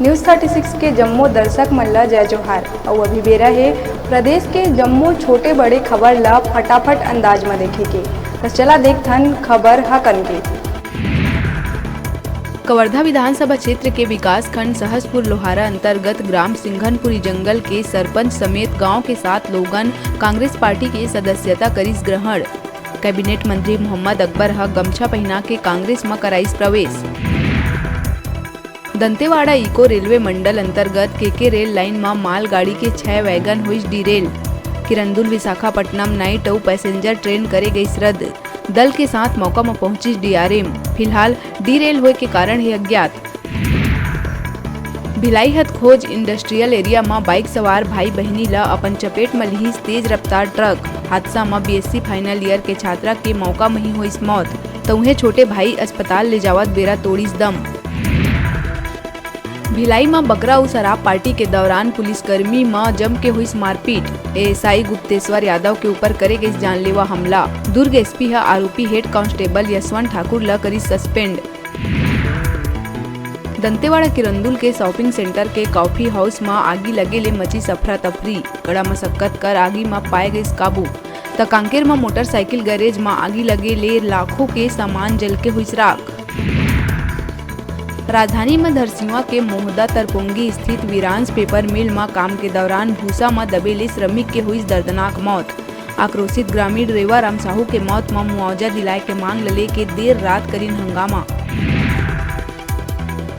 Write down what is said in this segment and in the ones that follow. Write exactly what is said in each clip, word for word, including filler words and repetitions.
News thirty six के जम्मो दर्शक मन ल जय जोहार। अउ अभी बेरा हे प्रदेश के जम्मो छोटे बड़े खबर ल फटाफट अंदाज म देखे के। त चला देखथन खबर ह कन के। कवर्धा विधानसभा क्षेत्र के विकासखंड सहसपुर लोहारा अंतर्गत ग्राम सिंघनपुरी जंगल के सरपंच समेत गांव के सात लोगन कांग्रेस पार्टी के सदस्यता करिस ग्रहण। कैबिनेट मंत्री मोहम्मद अकबर ह गमछा पहिना के कांग्रेस म कराइस प्रवेश। दंतेवाड़ा इको रेलवे मंडल अंतर्गत केके रेल लाइन म मालगाड़ी के छह वैगन होइस डीरेल। किरंदुल विशाखापट्टनम नाइट अउ पैसेंजर ट्रेन करे गइस रद्द। दल के साथ मौका म पहुंचिस डीआरएम। फिलहाल डीरेल होए के कारण हे अज्ञात। भिलाई हथखोज इंडस्ट्रियल एरिया म बाइक सवार भाई बहिनी ल अपन चपेट म लिहिस तेज रफ्तार ट्रक। हादसा म बीएससी फाइनल ईयर के छात्रा के मौका म ही होइस मौत, त उहें छोटे भाई अस्पताल ले जावत बेरा तोड़िस दम। भिलाई म बकरा अउ शराब पार्टी के दौरान पुलिसकर्मी म जम के होइस मारपीट। एएसआई गुप्तेश्वर यादव के ऊपर करे गइस जानलेवा हमला। दुर्ग एसपी ह आरोपी हेड कांस्टेबल यशवंत ठाकुर ल करिस सस्पेंड। दंतेवाड़ा किरंदुल के शॉपिंग सेंटर के कॉफी हाउस म आगी लगे ले मचिस अफरा तफरी। कड़ा मशक्कत कर आगी म पाए गइस काबू। त कांकेर म मोटरसाइकिल गैरेज म आगी लगे ले लाखों के सामान जल के होइस राख। राजधानी म धरसींवा के मोहदा तरपोंगी स्थित वीरांश पेपर मिल म काम के दौरान भूसा म दबे ले श्रमिक के होइस दर्दनाक मौत। आक्रोशित ग्रामीण रेवाराम साहू के मौत म मुआवजा दिलाए के मांग ल लेके देर रात करिन हंगामा।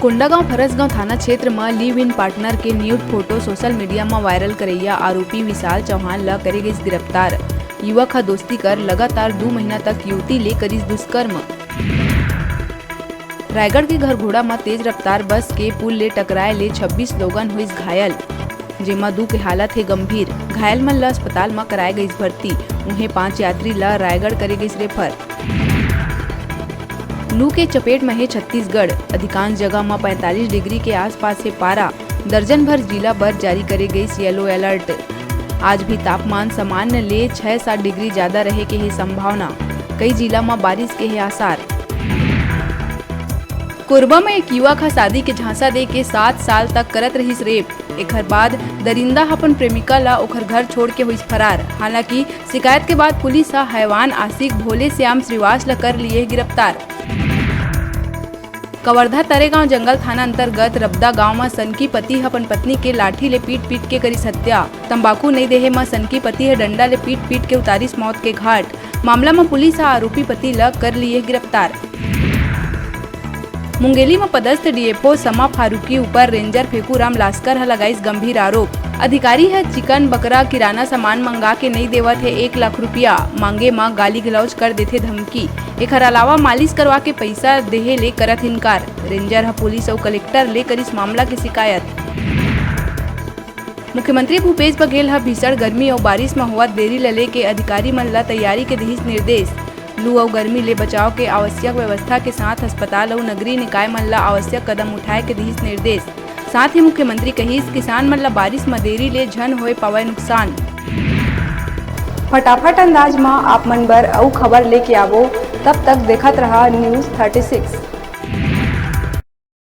कोंडागांव फरसगांव थाना क्षेत्र म लिव इन पार्टनर के न्यूड फोटो सोशल मीडिया म वायरल करैया आरोपी विशाल चौहान ल करे गइस गिरफ्तार। युवक ह दोस्ती कर लगातार दू महीना तक युवती ले करिस दुष्कर्म। रायगढ़ के घरघोड़ा म तेज रफ्तार बस के पुल ले टकराए ले छब्बीस लोगन होइस घायल, जेमा दू के हालत हे गंभीर। घायल मन ल अस्पताल म कराए गइस भर्ती। उहें, पांच यात्री ल रायगढ़ करे गइस रेफर। लू के चपेट म हे छत्तीसगढ़, अधिकांश जगह म पैंतालीस डिग्री के आसपास हे पारा। दर्जन भर जिला बर जारी करे गइस येलो अलर्ट। आज भी तापमान सामान्य ले छह सात डिग्री जादा रहे के हे संभावना। कई जिला म बारिश के हे आसार। कोरबा म एक युवक ह शादी के झांसा दे के सात साल तक करत रहिस रेप। एखर बाद दरिंदा ह अपन प्रेमिका ल ओखर घर छोड़ के होइस फरार। हालांकि शिकायत के बाद पुलिस ह हैवान आशिक भोले श्याम श्रीवास ल कर लिए गिरफ्तार। कवर्धा तरेगांव जंगल थाना अंतर्गत रबदा गांव म सनकी पति ह अपन पत्नी के लाठी ले पीट पीट के करिस हत्या। तंबाकू नइ देहे म सनकी पति ह डंडा ले पीट पीट के उतारिस मौत के घाट। मामला म पुलिस ह आरोपी पति ल कर लिए गिरफ्तार। मुंगेली म पदस्थ डीएफओ समा फारूकी ऊपर रेंजर फेकूराम लास्कर ह लगाइस गंभीर आरोप। अधिकारी ह चिकन, बकरा, किराना सामान मंगा के नइ देवत हे एक लाख रुपया, मांगे म गाली गलौज कर देथे धमकी। एखर अलावा मालिश करवा के पइसा देहे ले करत इनकार। रेंजर ह पुलिस अउ कलेक्टर ले करिस मामला के शिकायत। मुख्यमंत्री भूपेश बघेल ह भीषण गर्मी अउ बारिश म होवत देरी ल लेके अधिकारी मन ल तैयारी के दिहिस निर्देश। लू अउ गर्मी ले बचाव के आवश्यक व्यवस्था के साथ अस्पताल अउ नगरीय निकाय मन ल आवश्यक कदम उठाए के दिहिस निर्देश। साथ ही मुख्यमंत्री कहिस, किसान मन ल बारिश म देरी ले झन होए पावय नुकसान। फटाफट अंदाज म आप मन बर अउ खबर लेके आवो, तब तक देखत रहा News thirty six।